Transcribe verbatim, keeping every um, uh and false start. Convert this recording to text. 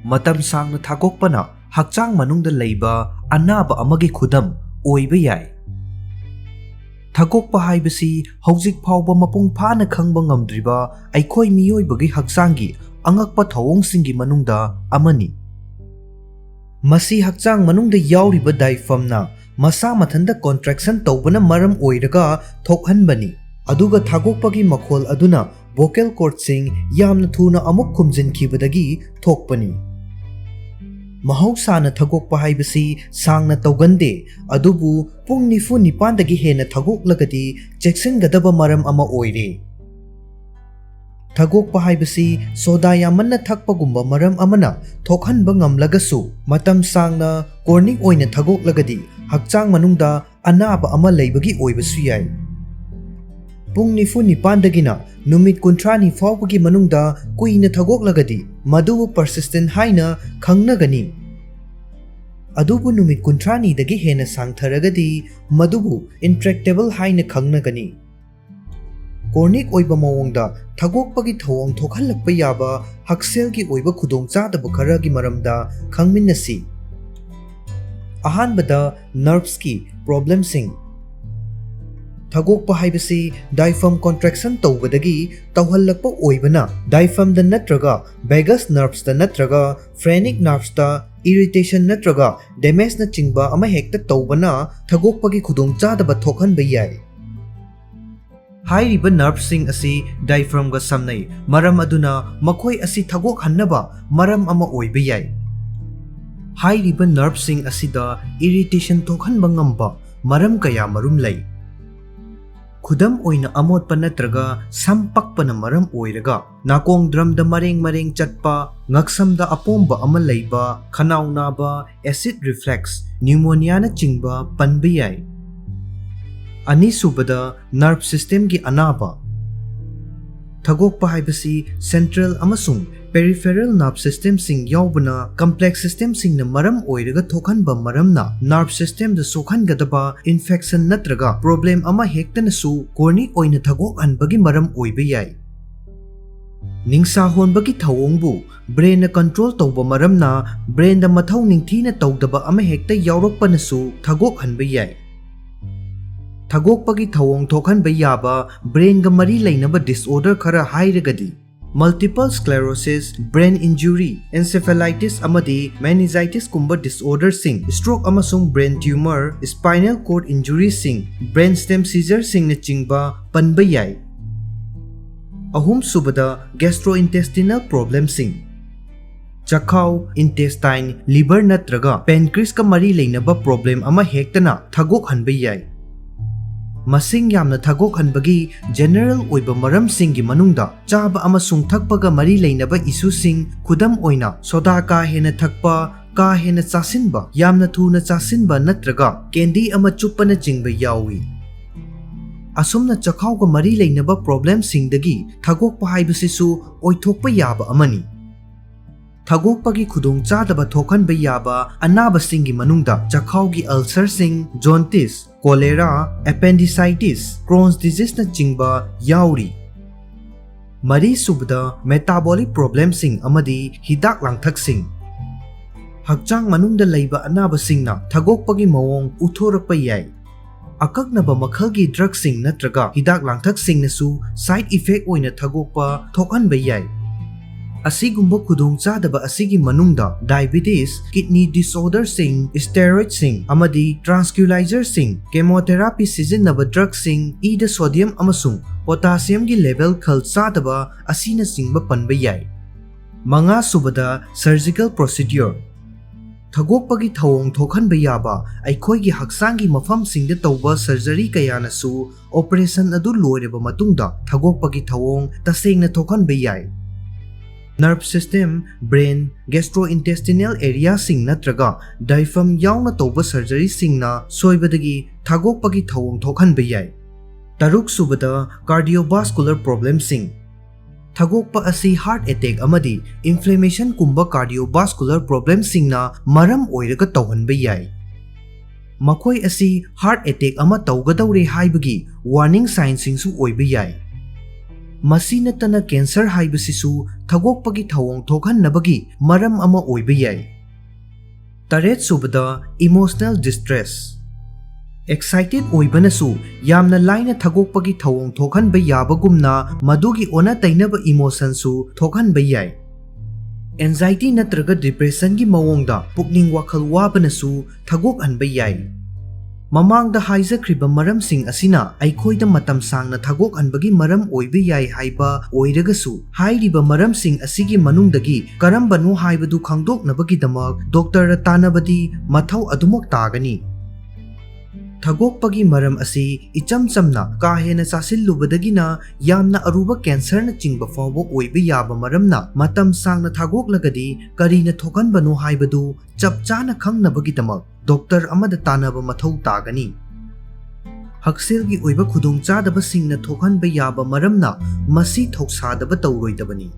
ꯃꯇꯝ ꯁꯥꯡꯅ ꯊꯥꯒꯣꯛꯄꯅ ꯍꯛꯆꯥꯡ ꯃꯅꯨꯡꯗ ꯂꯩꯕ ꯑꯅꯥꯕ ꯑꯃꯒꯤ ꯈꯨꯗꯝ ꯑꯣꯏꯕ ꯌꯥꯏ꯫ ꯊꯥꯒꯣꯛꯄ ꯍꯥꯏꯕꯁꯤ ꯍꯧꯖꯤꯛ ꯐꯥꯎꯕ ꯃꯄꯨꯡ ꯐꯥꯅ ꯈꯪꯕ ꯉꯝꯗ꯭ꯔꯤꯕ ꯑꯩꯈꯣꯏ ꯃꯤꯑꯣꯏꯕꯒꯤ ꯍꯛꯆꯥꯡꯒꯤ ꯑꯉꯛꯄ ꯊꯧꯑꯣꯡꯁꯤꯡꯒꯤ ꯃꯅꯨꯡꯗ ꯑꯃꯅꯤ꯫ ꯃꯁꯤ ꯍꯛꯆꯥꯡ ꯃꯅꯨꯡꯗ ꯌꯥꯎꯔꯤꯕ diaphragmꯅ ꯃꯁꯥ ꯃꯊꯟꯇ contraction ꯇꯧꯕꯅ ꯃꯔꯝ ꯑꯣꯏꯔꯒ ꯊꯣꯛꯍꯟꯕꯅꯤ, ꯑꯗꯨꯒ ꯊꯥꯒꯣꯛꯄꯒꯤ ꯃꯈꯣꯜ ꯑꯗꯨꯅ vocal cordꯁꯤꯡ ꯌꯥꯝꯅ ꯊꯨꯅ ꯑꯃꯨꯛ ꯈꯨꯝꯖꯤꯟꯈꯤꯕꯗꯒꯤ ꯊꯣꯛꯄꯅꯤ꯫ ꯃꯍꯧꯁꯥꯅ ꯊꯥꯒꯣꯛꯄ ꯍꯥꯏꯕꯁꯤ ꯁꯥꯡꯅ ꯇꯧꯒꯟꯗꯦ, ꯑꯗꯨꯕꯨ ꯄꯨꯡ ꯅꯤꯐꯨ ꯅꯤꯄꯥꯟꯗꯒꯤ ꯍꯦꯟꯅ ꯊꯥꯒꯣꯛꯂꯒꯗꯤ ꯆꯦꯛꯁꯤꯟꯒꯗꯕ ꯃꯔꯝ ꯑꯃ ꯑꯣꯏꯔꯦ꯫ ꯊꯥꯒꯣꯛꯄ ꯍꯥꯏꯕꯁꯤ ꯁꯣꯗꯥ ꯌꯥꯝꯃꯟꯅ ꯊꯛꯄꯒꯨꯝꯕ ꯃꯔꯝ ꯑꯃꯅ ꯊꯣꯛꯍꯟꯕ ꯉꯝꯂꯒꯁꯨ, ꯃꯇꯝ ꯁꯥꯡꯅ chronic ꯑꯣꯏꯅ ꯊꯥꯒꯣꯛꯂꯒꯗꯤ ꯍꯛꯆꯥꯡ ꯃꯅꯨꯡꯗ ꯑꯅꯥꯕ ꯑꯃ ꯂꯩꯕꯒꯤ ꯑꯣꯏꯕꯁꯨ ꯌꯥꯏ꯫ ꯄꯨꯡ ꯅꯤꯐꯨ ꯅꯤꯄꯥꯟꯗꯒꯤꯅ ꯅꯨꯃꯤꯠ ꯀꯨꯟꯊ꯭ꯔꯥꯅꯤ ꯐꯥꯎꯕꯒꯤ ꯃꯅꯨꯡꯗ ꯀꯨꯏꯅ ꯊꯥꯒꯣꯛꯂꯒꯗꯤ ꯃꯗꯨꯕꯨ persistent ꯍꯥꯏꯅ ꯈꯪꯅꯒꯅꯤ꯫ ꯑꯗꯨꯕꯨ ꯅꯨꯃꯤꯠ ꯀꯨꯟꯊ꯭ꯔꯥꯅꯤꯗꯒꯤ ꯍꯦꯟꯅ ꯁꯥꯡꯊꯔꯒꯗꯤ ꯃꯗꯨꯕꯨ intractable ꯍꯥꯏꯅ ꯈꯪꯅꯒꯅꯤ꯫ Chronic ꯑꯣꯏꯕ ꯃꯑꯣꯡꯗ ꯊꯥꯒꯣꯛꯄꯒꯤ ꯊꯧꯑꯣꯡ ꯊꯣꯛꯍꯜꯂꯛꯄ ꯌꯥꯕ ꯍꯛꯁꯦꯜꯒꯤ ꯑꯣꯏꯕ ꯈꯨꯗꯣꯡꯆꯥꯗꯕ ꯈꯔꯒꯤ ꯃꯔꯝꯗ ꯈꯪꯃꯤꯟꯅꯁꯤ꯫ ꯑꯍꯥꯟꯕꯗ, nervesꯀꯤ problemꯁꯤꯡ꯫ ꯊꯥꯒꯣꯛꯄ ꯍꯥꯏꯕꯁꯤ diaphragm contraction ꯇꯧꯕꯗꯒꯤ ꯇꯧꯍꯜꯂꯛꯄ ꯑꯣꯏꯕꯅ, diaphragmꯗ ꯅꯠꯇ꯭ꯔꯒ vagus nervesꯇ ꯅꯠꯇ꯭ꯔꯒ phrenic nervesꯇ irritation ꯅꯠꯇ꯭ꯔꯒ damageꯅꯆꯤꯡꯕ ꯑꯃꯍꯦꯛꯇ ꯇꯧꯕꯅ ꯊꯥꯒꯣꯛꯄꯒꯤ ꯈꯨꯗꯣꯡꯆꯥꯗꯕ ꯊꯣꯛꯍꯟꯕ ꯌꯥꯏ꯫ ꯍꯥꯏꯔꯤꯕ nerveꯁꯤꯡ ꯑꯁꯤ diaphragmꯒ ꯁꯝꯅꯩ, ꯃꯔꯝ ꯑꯗꯨꯅ ꯃꯈꯣꯏ ꯑꯁꯤ ꯊꯥꯒꯣꯛꯍꯟꯅꯕ ꯃꯔꯝ ꯑꯃ ꯑꯣꯏꯕ ꯌꯥꯏ꯫ ꯍꯥꯏꯔꯤꯕ nerveꯁꯤꯡ ꯑꯁꯤꯗ irritation ꯊꯣꯛꯍꯟꯕ ꯉꯝꯕ ꯃꯔꯝ ꯀꯌꯥ ꯃꯔꯨꯝ ꯂꯩ꯫ ꯈꯨꯗꯝ ꯑꯣꯏꯅ, ꯑꯃꯣꯠꯄ ꯅꯠꯇ꯭ꯔꯒ ꯁꯝ ꯄꯛꯄꯅ ꯃꯔꯝ ꯑꯣꯏꯔꯒ ꯅꯥꯀꯣꯡ ꯗ꯭ꯔꯝꯗ ꯃꯔꯦꯡ ꯃꯔꯦꯡ ꯆꯠꯄ, ꯉꯛꯁꯝꯗ ꯑꯄꯣꯝꯕ ꯑꯃ ꯂꯩꯕ, ꯈꯅꯥꯎ ꯅꯥꯕ, acid reflux, pneumoniaꯅꯆꯤꯡꯕ ꯄꯟꯕ ꯌꯥꯏ꯫ ꯑꯅꯤꯁꯨꯕꯗ, nerve systemꯒꯤ ꯑꯅꯥꯕ꯫ ꯊꯥꯒꯣꯛꯄ ꯍꯥꯏꯕꯁꯤ central ꯑꯃꯁꯨꯡ peripheral nerve systemꯁꯤꯡ ꯌꯥꯎꯕꯅ complex systemꯁꯤꯡꯅ ꯃꯔꯝ ꯑꯣꯏꯔꯒ ꯊꯣꯛꯍꯟꯕ ꯃꯔꯝꯅ nerve systemꯗ ꯁꯣꯛꯍꯟꯒꯗꯕ infection ꯅꯠꯇ꯭ꯔꯒ problem ꯑꯃ ꯍꯦꯛꯇꯅꯁꯨ chronic ꯑꯣꯏꯅ ꯊꯥꯒꯣꯛꯍꯟꯕꯒꯤ ꯃꯔꯝ ꯑꯣꯏꯕ ꯌꯥꯏ꯫ ꯅꯤꯡꯁꯥ ꯍꯣꯟꯕꯒꯤ ꯊꯧꯑꯣꯡꯕꯨ ꯕ꯭ꯔꯦꯟꯅ ꯀꯟꯇ꯭ꯔꯣꯜ ꯇꯧꯕ ꯃꯔꯝꯅ ꯕ꯭ꯔꯦꯟꯗ ꯃꯊꯧ ꯅꯤꯡꯊꯤꯅ ꯇꯧꯗꯕ ꯑꯃꯍꯦꯛꯇ ꯌꯥꯎꯔꯛꯄꯅꯁꯨ ꯊꯥꯒꯣꯛꯍꯟꯕ ꯌꯥꯏ꯫ ꯊꯥꯒꯣꯛꯄꯒꯤ ꯊꯧꯑꯣꯡ ꯊꯣꯛꯍꯟꯕ ꯌꯥꯕ ꯕ꯭ꯔꯦꯟꯒ ꯃꯔꯤ ꯂꯩꯅꯕ ꯗꯤꯁꯑꯣꯔꯗꯔ ꯈꯔ ꯍꯥꯏꯔꯒꯗꯤ, multiple sclerosis, brain injury, encephalitis ꯑꯃꯗꯤ meningitis ꯀꯨꯝꯕ ꯗꯤꯁꯑꯣꯔꯗꯔꯁꯤꯡ, ꯁ꯭ꯇ꯭ꯔꯣꯛ ꯑꯃꯁꯨꯡ ꯕ꯭ꯔꯦꯟ ꯇ꯭ꯌꯨꯃꯔ, ꯁ꯭ꯄꯥꯏꯅꯦꯜ ꯀꯣꯔꯗ ꯏꯟꯖꯨꯔꯤꯁꯤꯡ, ꯕ꯭ꯔꯦꯟ ꯁ꯭ꯇꯦꯝ ꯁꯤꯖꯔꯁꯤꯡꯅꯆꯤꯡꯕ ꯄꯟꯕ ꯌꯥꯏ꯫ ꯑꯍꯨꯝꯁꯨꯕꯗ, ꯒꯦꯁꯇ꯭ꯔꯣ ꯏꯟꯇꯦꯁꯇꯤꯅꯦꯜ ꯄ꯭ꯔꯣꯕ꯭ꯂꯦꯝꯁꯤꯡ꯫ ꯆꯈꯥꯎ, ꯏꯟꯇꯦꯁꯇꯥꯏꯟ, ꯂꯤꯚꯔ ꯅꯠꯇ꯭ꯔꯒ ꯄꯦꯟꯀ꯭ꯔꯤꯁꯀ ꯃꯔꯤ ꯂꯩꯅꯕ ꯄ꯭ꯔꯣꯕ꯭ꯂꯦꯝ ꯑꯃ ꯍꯦꯛꯇꯅ ꯊꯥꯒꯣꯛꯍꯟꯕ ꯌꯥꯏ꯫ ꯃꯁꯤꯡ ꯌꯥꯝꯅ ꯊꯥꯒꯣꯛꯍꯟꯕꯒꯤ ꯖꯦꯅꯔꯦꯜ ꯑꯣꯏꯕ ꯃꯔꯝꯁꯤꯡꯒꯤ ꯃꯅꯨꯡꯗ ꯆꯥꯕ ꯑꯃꯁꯨꯡ ꯊꯛꯄꯒ ꯃꯔꯤ ꯂꯩꯅꯕ ꯏꯁꯨꯁꯤꯡ, ꯈꯨꯗꯝ ꯑꯣꯏꯅ ꯁꯣꯗꯥ ꯀꯥ ꯍꯦꯟꯅ ꯊꯛꯄ, ꯀꯥ ꯍꯦꯟꯅ ꯆꯥꯁꯤꯟꯕ, ꯌꯥꯝꯅ ꯊꯨꯅ ꯆꯥꯁꯤꯟꯕ ꯅꯠꯇ꯭ꯔꯒ ꯀꯦꯟꯗꯤ ꯑꯃ ꯆꯨꯞꯄꯅꯆꯤꯡꯕ ꯌꯥꯎꯏ꯫ ꯑꯁꯨꯝꯅ ꯆꯈꯥꯎꯒ ꯃꯔꯤ ꯂꯩꯅꯕ ꯄ꯭ꯔꯣꯕ꯭ꯂꯦꯝꯁꯤꯡꯗꯒꯤ ꯊꯥꯒꯣꯛꯄ ꯍꯥꯏꯕꯁꯤꯁꯨ ꯑꯣꯏꯊꯣꯛꯄ ꯌꯥꯕ ꯑꯃꯅꯤ꯫ ꯊꯥꯒꯣꯛꯄꯒꯤ ꯈꯨꯗꯣꯡꯆꯥꯗꯕ ꯊꯣꯛꯍꯟꯕ ꯌꯥꯕ ꯑꯅꯥꯕꯁꯤꯡꯒꯤ ꯃꯅꯨꯡꯗ ꯆꯈꯥꯎꯒꯤ ꯑꯜꯁꯔꯁꯤꯡ, ꯖꯣꯟꯇꯤꯁ, ꯀꯣꯂꯦꯔꯥ, ꯑꯦꯄꯦꯟꯗꯤꯁꯥꯏꯇꯤꯁ, ꯀ꯭ꯔꯣꯟꯁ ꯗꯤꯖꯤꯖꯅꯆꯤꯡꯕ ꯌꯥꯎꯔꯤ꯫ ꯃꯔꯤꯁꯨꯕꯗ, ꯃꯦꯇꯥꯕꯣꯂꯤꯛ ꯄ꯭ꯔꯣꯕ꯭ꯂꯦꯝꯁꯤꯡ ꯑꯃꯗꯤ ꯍꯤꯗꯥꯛ ꯂꯥꯡꯊꯛꯁꯤꯡ꯫ ꯍꯛꯆꯥꯡ ꯃꯅꯨꯡꯗ ꯂꯩꯕ ꯑꯅꯥꯕꯁꯤꯡꯅ ꯊꯥꯒꯣꯛꯄꯒꯤ ꯃꯑꯣꯡ ꯎꯠꯊꯣꯔꯛꯄ ꯌꯥꯏ꯫ ꯑꯀꯛꯅꯕ ꯃꯈꯜꯒꯤ ꯗ꯭ꯔꯒꯁꯤꯡ ꯅꯠꯇ꯭ꯔꯒ ꯍꯤꯗꯥꯛ ꯂꯥꯡꯊꯛꯁꯤꯡꯅꯁꯨ ꯁꯥꯏꯗ ꯏꯐꯦꯛ ꯑꯣꯏꯅ ꯊꯥꯒꯣꯛꯄ ꯊꯣꯛꯍꯟꯕ ꯌꯥꯏ꯫ ꯑꯁꯤꯒꯨꯝꯕ ꯈꯨꯗꯣꯡꯆꯥꯗꯕ ꯑꯁꯤꯒꯤ ꯃꯅꯨꯡꯗ ꯗꯥꯏꯕꯤꯇꯤꯁ, ꯀꯤꯗꯅꯤ ꯗꯤꯁꯑꯣꯔꯗꯔꯁꯤꯡ, ꯁ꯭ꯇꯦꯔꯣꯏꯗꯁꯤꯡ ꯑꯃꯗꯤ ꯇ꯭ꯔꯥꯟꯁꯀ꯭ꯌꯨꯂꯥꯏꯖꯔꯁꯤꯡ, ꯀꯦꯃꯣꯊꯦꯔꯥꯄꯤ ꯁꯤꯖꯤꯟꯅꯕ ꯗ꯭ꯔꯒꯁꯤꯡ, ꯏꯗ ꯁꯣꯗꯤꯌꯝ ꯑꯃꯁꯨꯡ ꯄꯣꯇꯥꯁꯤꯌꯝꯒꯤ ꯂꯦꯚꯦꯜ ꯈꯜ ꯆꯥꯗꯕ ꯑꯁꯤꯅꯆꯤꯡꯕ ꯄꯟꯕ ꯌꯥꯏ꯫ ꯃꯉꯥꯁꯨꯕꯗ, ꯁꯔꯖꯤꯀꯦꯜ ꯄ꯭ꯔꯣꯁꯤꯗ꯭ꯌꯨꯔ꯫ ꯊꯥꯒꯣꯛꯄꯒꯤ ꯊꯧꯑꯣꯡ ꯊꯣꯛꯍꯟꯕ ꯌꯥꯕ ꯑꯩꯈꯣꯏꯒꯤ ꯍꯛꯆꯥꯡꯒꯤ ꯃꯐꯝꯁꯤꯡꯗ ꯇꯧꯕ ꯁꯔꯖꯔꯤ ꯀꯌꯥꯅꯁꯨ ꯑꯣꯄꯔꯦꯁꯟ ꯑꯗꯨ ꯂꯣꯏꯔꯕ ꯃꯇꯨꯡꯗ ꯊꯥꯒꯣꯛꯄꯒꯤ ꯊꯧꯑꯣꯡ ꯇꯁꯦꯡꯅ ꯊꯣꯛꯍꯟꯕ ꯌꯥꯏ꯫ ꯅꯔꯚ ꯁꯤꯁꯇꯦꯝ, ꯕ꯭ꯔꯦꯟ, ꯒꯦꯁꯇ꯭ꯔꯣ ꯏꯟꯇꯦꯁꯇꯤꯅꯦꯜ ꯑꯦꯔꯤꯌꯥꯁꯤꯡ ꯅꯠꯇ꯭ꯔꯒ ꯗꯥꯏꯐ꯭ꯔꯝ ꯌꯥꯎꯅ ꯇꯧꯕ ꯁꯔꯖꯔꯤꯁꯤꯡꯅ ꯁꯣꯏꯕꯗꯒꯤ ꯊꯥꯒꯣꯛꯄꯒꯤ ꯊꯧꯑꯣꯡ ꯊꯣꯛꯍꯟꯕ ꯌꯥꯏ꯫ ꯇꯔꯨꯛꯁꯨꯕꯗ, ꯀꯥꯔꯗꯤꯑꯣꯚꯥꯁꯀꯨꯂꯔ ꯄ꯭ꯔꯣꯕ꯭ꯂꯦꯝꯁꯤꯡ꯫ ꯊꯥꯒꯣꯛꯄ ꯑꯁꯤ ꯍꯥꯔꯠ ꯑꯦꯇꯦꯛ ꯑꯃꯗꯤ ꯏꯟꯐ꯭ꯂꯦꯃꯦꯁꯟꯒꯨꯝꯕ ꯀꯥꯔꯗꯤꯑꯣꯚꯥꯁꯀꯨꯂꯔ ꯄ꯭ꯔꯣꯕ꯭ꯂꯦꯝꯁꯤꯡꯅ ꯃꯔꯝ ꯑꯣꯏꯔꯒ ꯇꯧꯍꯟꯕ ꯌꯥꯏ꯫ ꯃꯈꯣꯏ ꯑꯁꯤ ꯍꯥꯔꯠ ꯑꯦꯇꯦꯛ ꯑꯃ ꯇꯧꯒꯗꯧꯔꯦ ꯍꯥꯏꯕꯒꯤ ꯋꯥꯔꯅꯤꯡ ꯁꯥꯏꯟꯁꯤꯡꯁꯨ ꯑꯣꯏꯕ ꯌꯥꯏ꯫ ꯃꯁꯤ ꯅꯠꯇꯅ cancer ꯍꯥꯏꯕꯁꯤꯁꯨ ꯊꯒꯣꯛꯄꯒꯤ ꯊꯧꯑꯣꯡ ꯊꯣꯛꯍꯟꯅꯕꯒꯤ ꯃꯔꯝ ꯑꯃ ꯑꯣꯏꯕ ꯌꯥꯏ꯫ ꯇꯔꯦꯠꯁꯨꯕꯗ, emotional distress꯫ Excited ꯑꯣꯏꯕꯅꯁꯨ ꯌꯥꯝꯅ ꯂꯥꯏꯅ ꯊꯒꯣꯛꯄꯒꯤ ꯊꯧꯑꯣꯡ ꯊꯣꯛꯍꯟꯕ ꯌꯥꯕꯒꯨꯝꯅ, ꯃꯗꯨꯒꯤ ꯑꯣꯟꯅ ꯇꯩꯅꯕ emotionꯁꯨ ꯊꯣꯛꯍꯟꯕ ꯌꯥꯏ꯫ Anxiety ꯅꯠꯇ꯭ꯔꯒ depressionꯒꯤ ꯃꯑꯣꯡꯗ ꯄꯨꯛꯅꯤꯡ ꯋꯥꯈꯜ ꯋꯥꯕꯅꯁꯨ ꯊꯒꯣꯛꯍꯟꯕ ꯌꯥꯏ꯫ ꯃꯃꯥꯡꯗ ꯍꯥꯏꯖꯈ꯭ꯔꯤꯕ ꯃꯔꯝꯁꯤꯡ ꯑꯁꯤꯅ ꯑꯩꯈꯣꯏꯗ ꯃꯇꯝ ꯁꯥꯡꯅ ꯊꯒꯣꯛꯍꯟꯕꯒꯤ ꯃꯔꯝ ꯑꯣꯏꯕ ꯌꯥꯏ ꯍꯥꯏꯕ ꯑꯣꯏꯔꯒꯁꯨ, ꯍꯥꯏꯔꯤꯕ ꯃꯔꯝꯁꯤꯡ ꯑꯁꯤꯒꯤ ꯃꯅꯨꯡꯗꯒꯤ ꯀꯔꯝꯕꯅꯣ ꯍꯥꯏꯕꯗꯨ ꯈꯪꯗꯣꯛꯅꯕꯒꯤꯗꯃꯛ doctorꯗ ꯇꯥꯟꯅꯕꯗꯤ ꯃꯊꯧ ꯑꯗꯨꯃꯛ ꯇꯥꯒꯅꯤ꯫ ꯊꯒꯣꯛꯄꯒꯤ ꯃꯔꯝ ꯑꯁꯤ ꯏꯆꯝ ꯆꯝꯅ ꯀꯥ ꯍꯦꯟꯅ ꯆꯥꯁꯤꯜꯂꯨꯕꯗꯒꯤꯅ ꯌꯥꯝꯅ ꯑꯔꯨꯕ cancerꯅꯆꯤꯡꯕ ꯐꯥꯎꯕ ꯑꯣꯏꯕ ꯌꯥꯕ ꯃꯔꯝꯅ, ꯃꯇꯝ ꯁꯥꯡꯅ ꯊꯒꯣꯛꯂꯒꯗꯤ ꯀꯔꯤꯅ ꯊꯣꯛꯍꯟꯕꯅꯣ ꯍꯥꯏꯕꯗꯨ ꯆꯞ ꯆꯥꯅ ꯈꯪꯅꯕꯒꯤꯗꯃꯛ doctor ꯑꯃꯗ ꯇꯥꯟꯅꯕ ꯃꯊꯧ ꯇꯥꯒꯅꯤ꯫ ꯍꯛꯁꯦꯜꯒꯤ ꯑꯣꯏꯕ ꯈꯨꯗꯣꯡꯆꯥꯗꯕꯁꯤꯡꯅ ꯊꯣꯛꯍꯟꯕ ꯌꯥꯕ ꯃꯔꯝꯅ ꯃꯁꯤ ꯊꯧꯁꯥꯗꯕ ꯇꯧꯔꯣꯏꯗꯕꯅꯤ꯫